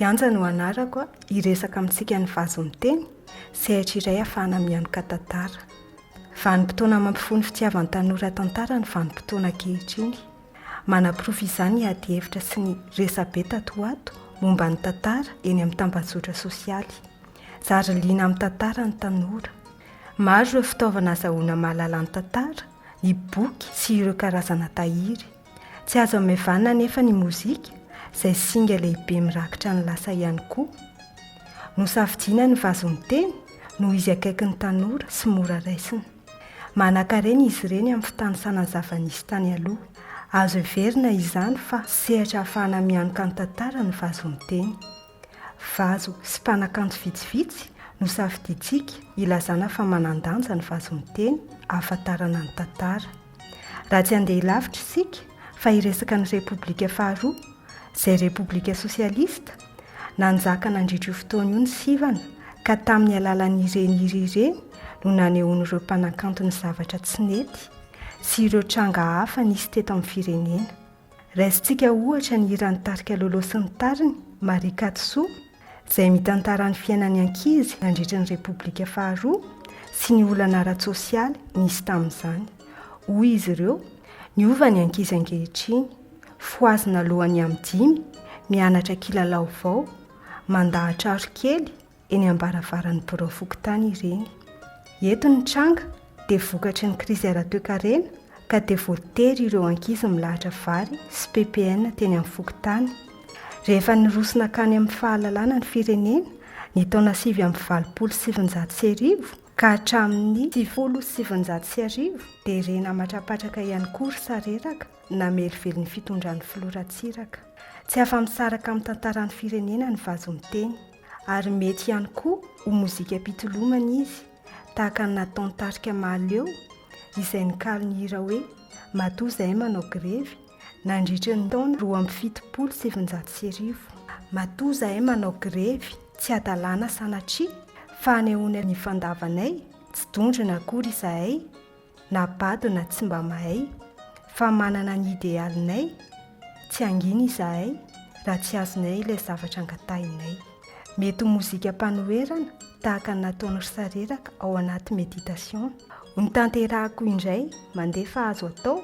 Ianja no anarako, hiresaka amintsika ny vazo miteny, sehatra iray ahafahana mianoka tantara. Vanim-potoana mampifoha ny fitiavan'ny tanora tantara ny vanim-potoana ankehitriny. Manaporofo izany ny adihevitra sy ny resabe tato ho ato momba ny tantara eny amin'ny tambajotra sosialy. Zary liana amin'ny tantara ny tanora. Maro ireo fitaovana azahoana mahalala ny tantara, ny boky sy ireo karazana tahiry. Tsy azo hamaivanina anefa ny mozika, izay singa lehibe mirakitra ny lasa ihany koa. Nosafidiana ny vazo miteny noho izy akaiky ny tanora sy mora raisina. Manankarena izy ireny amin'ny fitanisana ny zava-nisy tany aloha. Azo heverina izany fa sehatra ahafahana mianoka ny tantara ny vazo miteny. Vazo sy mpanakanto vitsivitsy no safidiantsika hilazana fa manan-danja ny vazo miteny ahafantarana ny tantara. Raha tsy handeha lavitra isika fa hiresaka ny Repoblika faharoa, izay Repoblika sosialista, nanjaka nandritra io fotoana io ny sivana ka tamin'ny alalan'ireny hira ireny no nanehoan'ireo mpanakanto ny zavatra tsy nety sy ireo tranga hafa nisy teto amin'ny firenena. Raisintsika ohatra ny hiran'ny tarika Lolo sy ny tariny, Marie Katisoa, izay mitantara ny fiainan'ny ankizy nandritra ny Repoblika faharoa sy ny olana ara-tsosialy nisy tamin'izany. Hoy izy ireo, Niova ny ankizy ankehitriny, fohazina alohan'ny amin'ny dimy, mianatra kilalao vao, mandahatra aro kely, eny am-baravaran'ny birao fokontany ireny. Eto ny tranga dia vokatry ny krizy ara-toekarena ka dia voatery ireo ankizy milahatra vary sy ppn teny amin'ny fokontany. Rehefa niroso nankany amin'ny fahalalana ny firenena ny taona 1989 ka hatramin'ny 1990 dia re namatrapatraka ihany koa ry Sareraka namelively ny fitondran'ny filoha Ratsiraka. Tsy afa-misaraka amin'ny tantaran'ny firenena ny vazo miteny. Ary mety ihany koa ho mozikam-pitolomana izy, tahaka ny nataon'ny tarika Mahaleo, izay nikalo ny hira hoe Matoa izahay manao grevy, nandritra ny taona 1972. Matoa izahay manao grevy, tsy hadalana sanatria, fa hanehoana ny fandavanay, tsy dondrona akory izahay, na bado na tsy mba mahay, fa manana ny idealinay, tsy hangina izahay raha tsy azonay ilay zavatra angatahinay. Mety ho mozikam-panoherana tahaka ny nataon'i ry Sareraka ao anaty méditation. Ho notanterahako indray mandeha fa azo atao,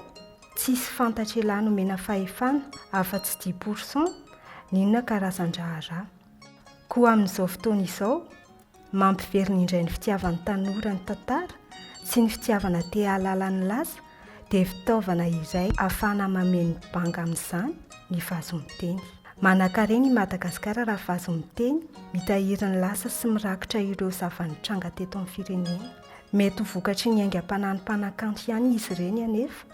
tsisy fantatr'elah nomena fahefana afa-tsy dix pour cent, n'inona karazan-draharaha. Koa amin'izao fotoana izao, Mampiverina indray ny fitiavan'ny tanora ny tantara sy ny fitiavana te hahalala ny lasa dia fitaovana iray ahafahana mameno ny banga amin'izany ny vazo miteny. Manankarena i Madagasikara raha vazo miteny, mitahiry ny lasa sy mirakitra ireo zava-nitranga teto amin'ny firenena. Mety ho vokatry ny aingam-panahin'ny mpanakanto ihany izy ireny anefa,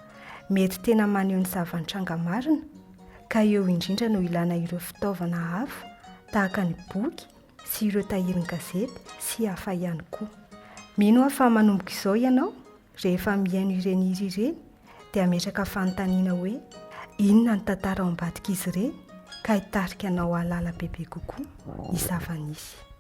mety tena maneho ny zava-nitranga marina, ka eo indrindra no ilana ireo fitaovana hafa tahaka ny boky, sy ireo tahirin-gazety sy hafa ihany koa. Mino aho fa manomboka izao ianao, rehefa mihaino ireny hira ireny, dia hametraka fanontaniana hoe, Inona ny tantara ao ambadik'izy ireny ka hitarika anao hahalala bebe kokoa ny zava-nisy?